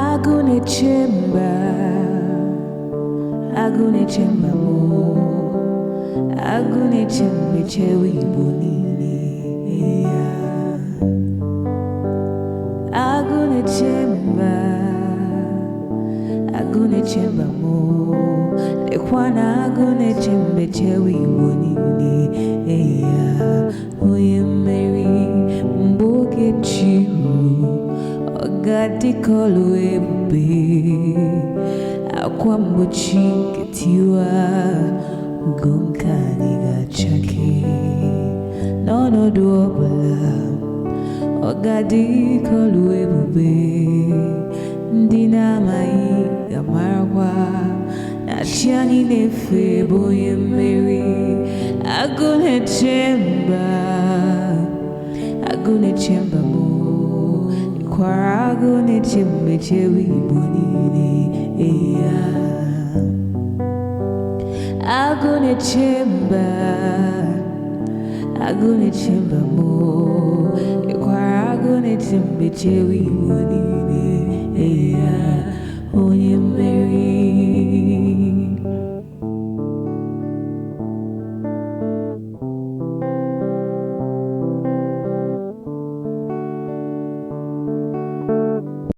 Agụ na-eche mba, agụ na-eche mba mụ, agụ na-eche mba echewe Igbo niile ya. Agụ na-eche mba, agụ na-eche mba mụ, lekwa na agụ na-eche mba echewe Igbo niile ya. Onye mmeri mgbe oge chi ruru, ọ ga-adị ka ọlụ ebube, akwa mgbochi nke tiwa, ugo nke anyị ga-achake. N'ọnọdụ ọbụla, ọ ga-adị ka ọlụ ebube, ndị na-amaghị ga-amarakwa na chi anyị na-efe bụ onye mmeri. Agụ na-eche mba, agụ na-eche mba mụ, kwara agụ na-eche mba echewe Igbo niile ya. Agụ na-eche mba, agụ na-eche mba mụ, kwara agụ na-eche mba echewe Igbo niile ya. Onye mmeri.